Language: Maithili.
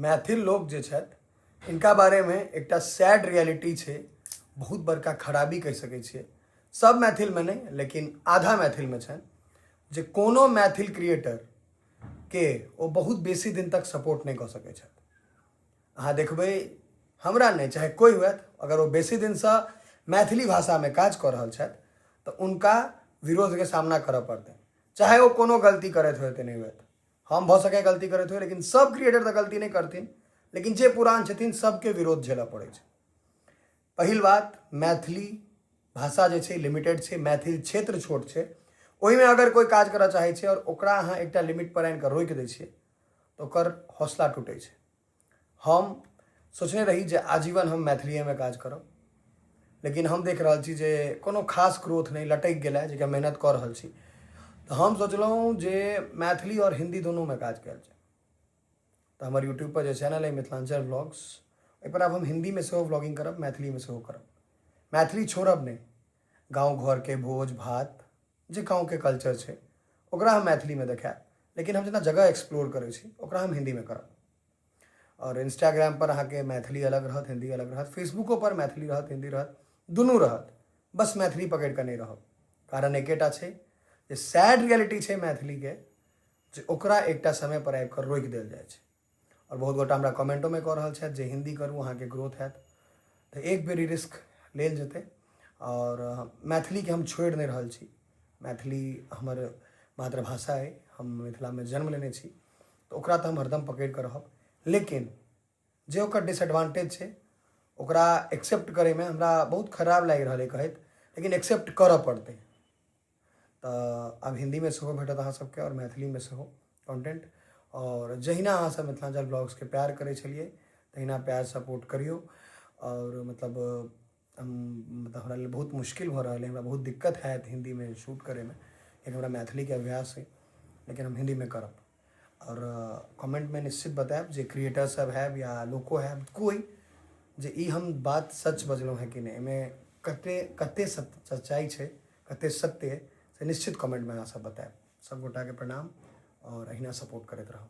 मैथिल लोक जे छथि हिनका बारेमे एकटा सैड रियलिटी छै, बहुत बड़का खराबी कहि सकै छियै। सब मैथिलमे नहि, लेकिन आधा मैथिलमे छनि जे कोनो मैथिल क्रिएटर के ओ बहुत बेसी दिन तक सपोर्ट नहि कऽ सकै छथि। अहाँ देखबै, हमरा नहि चाहे कोइ हुए, अगर ओ बेसी दिनसँ मैथिली भाषामे काज कऽ रहल छथि तऽ हुनका विरोधके सामना करऽ पड़तनि, चाहे ओ कोनो गलती करैत होय नहि हुए। हम भऽ सकैए गलती करैत होय, लेकिन सब क्रिएटर तऽ गलती नहि करथिन, लेकिन जे पुरान छथिन सबके विरोध झेलऽ पड़ै छै। पहिल बात, मैथिली भाषा जे छै लिमिटेड छै, मैथिल क्षेत्र छोट छै, ओहिमे अगर कोइ काज करऽ चाहै छै आओर ओकरा अहाँ एकटा लिमिट पर आनि कऽ रोकि दै छियै तऽ ओकर हौसला टूटै छै। हम सोचने रही जे आजीवन हम मैथिलीएमे काज करब, लेकिन हम देख रहल छी जे कोनो खास ग्रोथ नहि, लटकि गेल है, जेकरा मेहनत कऽ रहल छी। तऽ हम सोचलहुँ जे मैथिली आओर हिन्दी दुनूमे काज कयल जाय। तऽ हमर यूट्यूबपर जे चैनल अइ मिथिलाञ्चल व्लॉग्स, ओहिपर आब हम हिन्दीमे सेहो व्लॉगिंग करब, मैथिलीमे सेहो करब। मैथिली छोड़ब नहि। गाँव घरके भोज भात जे गाँवके कल्चर छै ओकरा हम मैथिलीमे देखायब, लेकिन हम जेना जगह एक्सप्लोर करै छी ओकरा हम हिन्दीमे करब। आओर इंस्टाग्राम पर अहाँके मैथिली अलग रहत, हिन्दी अलग रहत, फेसबुको पर मैथिली रहत, हिन्दी रहत, दुनू रहत, बस मैथिली पकड़ि कऽ नहि रहब। कारण एकेटा छै जे सैड रियलिटी छै मैथिलीके, जे ओकरा एकटा समय पर आबि कऽ रोकि देल जाइ छै। आओर बहुत गोटा हमरा कमेंटोमे कऽ रहल छथि जे हिन्दी करू, अहाँके ग्रोथ हैत। तऽ एक बेर ई रिस्क लेल जेतै। आओर मैथिलीके हम छोड़ि नहि रहल छी, मैथिली हमर मातृभाषा अइ, हम मिथिलामे जन्म लेने छी, तऽ ओकरा तऽ हम हरदम पकड़ि कऽ रहब। लेकिन जे ओकर डिसएडवांटेज छै ओकरा एक्सेप्ट करैमे हमरा बहुत खराब लागि रहल अइ कहैत, लेकिन एक्सेप्ट करऽ पड़तै। तऽ आब हिन्दीमे सेहो भेटत अहाँ सबके आओर मैथिलीमे सेहो कॉन्टेंट। आओर जहिना अहाँ सब मिथिलाञ्चल ब्लॉग्सके प्यार करै छलियै तहिना प्यार सपोर्ट करियौ। आओर मतलब मतलब हमरा लेल बहुत मुश्किल भऽ रहल अइ, हमरा बहुत दिक्कत हैत हिन्दीमे शूट करैमे, कियाकि हमरा मैथिलीके अभ्यास अइ, लेकिन हम हिन्दीमे करब। आओर कमेंटमे निश्चित बतायब जे क्रिएटर सब हैब या लोको हैब कोइ, जे ई हम बात सच बजलहुँ हेँ कि नहि, एहिमे कते कते सच्चाइ छै, कते सत्य अइ, से निश्चित कमेंटमे अहाँ सब बतायब। सब गोटाके प्रणाम आओर अहिना सपोर्ट करैत रहब।